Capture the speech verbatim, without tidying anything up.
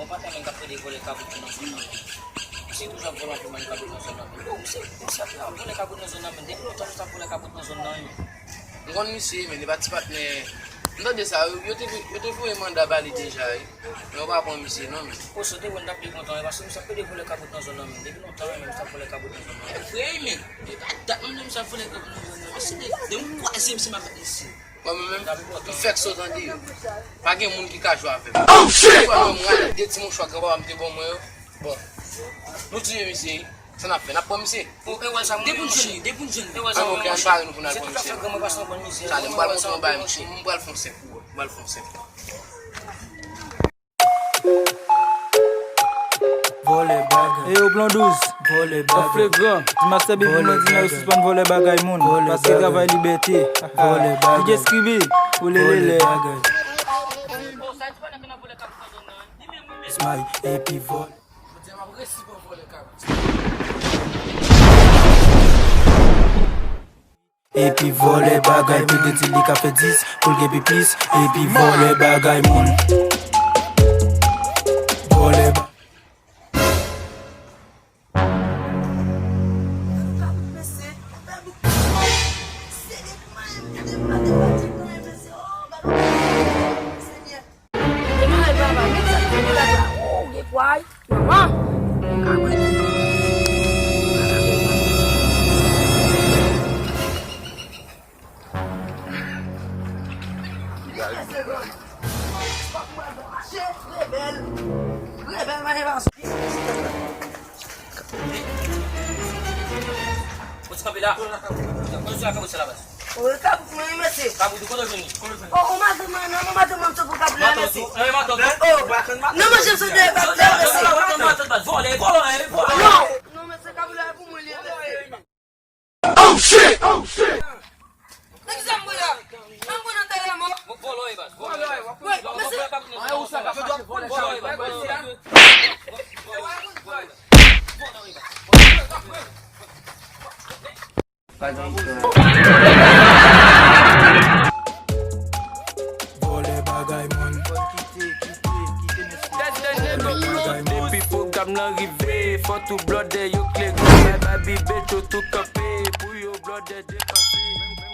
Mwen pa t renmen k ap plede vòlè kabrit nan zòn nan. Misye toujou ap vòlè anpil mwen kabrit nan zòn nan. Yo, misye, misye ap vòlè kabrit nan zòn nan, men depi lontan misye ap vòlè kabrit nan zòn nan, yo. M konn misye, men li pa ti patnè. M tande sa, yo, yo te, yo te voye manda ba li deja, wi. Men yo pa pran misye, non, men. Poso te wè m t ap byen kontan, wi, paske misye ap plede vòlè kabrit nan zòn nan, men. Depi lontan, men, misye ap vòlè kabrit nan zòn nan. E vre, wi, men. E pa dat mwen, misye ap vòlè kabrit nan zòn nan. Misye de, de m kwaze misye, m ap bat misye. Mwen menm, m fèk sot an deyò. Pa gen moun ki ka jwe avè m. Oh, shit! Ou wè mwen, m rale de ti mouchwa granpapa m te ban mwen yo. Bon. Nou tiye misye, wi. Sa n ap fè? N ap pran misye? Depi n jwenn li, depi n jwenn li. An, oke, ann pare nou pou n al pran misye. Chale, m pral montre yon bagay, m pral fè yon senk pou ou. M pral fè yon senk. Vòlè bagay. Eyo, Blondouz. Vòlè bagay. An flegan. Di Master Baby mwen di nèg yo sispann vòlè bagay moun. Paske travay libète. Vòlè bagay. D J Skibi, ou lelele. Vòlè bagay. Smile, epi vòlè. Epi vòlè bagay, P D di li ka fè dis, pou l gen pi plis. Epi vòlè bagay moun. Vòlè ba- Demare baba, men sa k te la. Oh, gen pway. Manman. Rebèl. Rebèl, manje pa sou. Ou ti kanpe la? Ou ti kanpe la, ou ti kanpe la, baz. Ou kabrit mwen, mesye. Kabrit ou, kote w jwenn li? Oh, ou madanm mwen, non, madanm mwen, sot pou kabrit la, mesye. Oh, nan manje m sot de kabrit la, mesye. Matant, matant, baz. Vòlè, vòlè, vòlè. Non, non, mesye, kabrit la, e pou mwen li ye, mesye. Oh, shit! Oh, shit! Nan ki sa m pran la? An pran nan tèlè la, mò. Vòlè, baz. Vòlè, baz. Wi, mesye. Vòlè, baz. Vòlè bagay moun. Depi pwogram lan rive, fò tout blòdè yo klere. Bay Baby Betcho tou kanpe, pou yo blòdè depase.